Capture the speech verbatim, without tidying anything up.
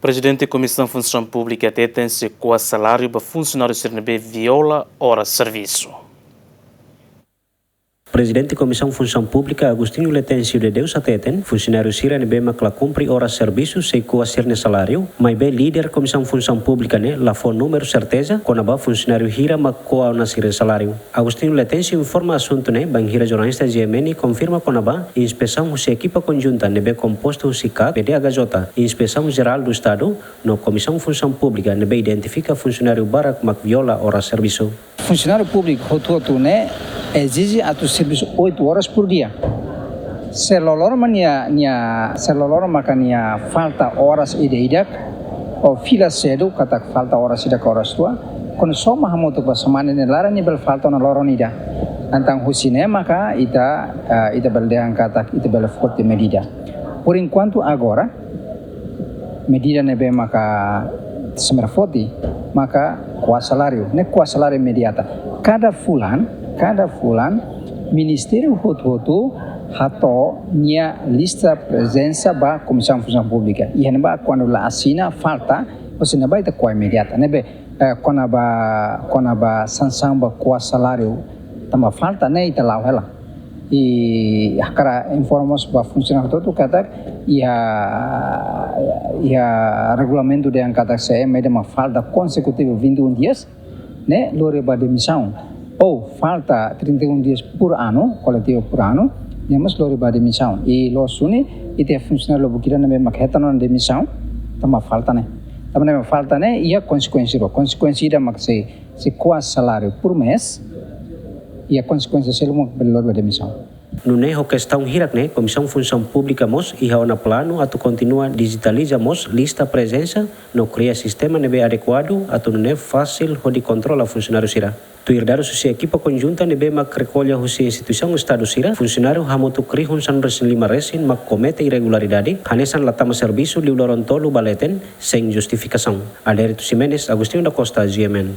Prezidente Komisaun Funsaun Públika hateten sei ko'a saláriu ba funsionáriu sira ne'ebé viola oras servisu. Prezidente Komisaun Funsaun Públika Agostinho Letêncio de Deus hateten, funsionáriu sira ne'ebé mak la kumpre oras servisu sei ko'a sira-nia saláriu, maibé líder Komisaun Funsaun Públika ne'e la fó númeru serteza kona-ba funsionáriu hira mak ko'a ona sira-nia saláriu. Agostinho Letêncio informa asuntu ne'e bainhira jornalista G M N konfirma kona-ba inspesaun husi ekipa konjunta ne'ebé kompostu husi kat, P D H J, Inspesaun Jerál do Estadu, no Komisaun Funsaun Públika ne'ebé identifika funsionáriu barak mak viola oras servisu. Funsionáriu públiku hotu-hotu ne'e ezije atu servisu oito horas por dia. Se loroloron mak nia, nia, se loroloron maka nia falta oras ida-idak, ou fila sedu katak falta oras ida ka oras rua, kuandu soma hamutuk ba semana nia laran nia bele falta ona loron ida. Entaun husi ne'e maka ita, eh, ita bele dehan katak ita bele foti medida. Por enkuantu agora, medida ne'ebé maka ita sei foti, maka ko'a saláriu, ne'e ko'a saláriu imediata. Kada fulan, kada fulan, ministériu hotu-hotu hato'o nia lista prezensa ba Komisaun Funsaun Públika. Iha ne'ebá kuandu la asina, falta, husi ne'ebá ita ko'a imediata. Ne'ebé, eh, kona-ba, kona-ba sansaun ba ko'a saláriu tanba falta ne'e ita la'o hela. I hakarak informa mós ba funsionáriu hotu-hotu katak iha, iha regulamentu dehan katak se ema ida mak falta konsekutivu vinte e um dias, ne'e lori ba demisaun. Ou falta trinta e um dias por ano, koletivu por ano, ne'e mós lori ba demisaun. I loos duni, ita iha funsionáriu lubuk ida ne'ebé mak hetan ona demisaun, tanba falta ne'e. Tanba ne'e falta ne'e, iha konsekuénsia rua. Konsekuénsia ida mak sei, sei ko'a saláriu por mês, iha konsekuénsia seluk mak bele lori ba demisaun. Nune'e ho kestaun hirak ne'e, Komisaun Funsaun Públika mós iha ona planu atu kontinua dijitaliza mós lista prezensa no kria sistema ne'ebé adekuadu atu nune'e fasil hodi kontrola funsionáriu sira. Tuir dadus husi ekipa konjunta ne'ebé mak rekolla husi instituisaun Estadu sira, funsionáriu hamutuk rihun sanulu-resin-lima resin mak komete irregularidade, hanesan la tama servisu liu loron tolu ba leten sein justifikasaun. Adérito Ximenes, Agostinho da Costa, G M N.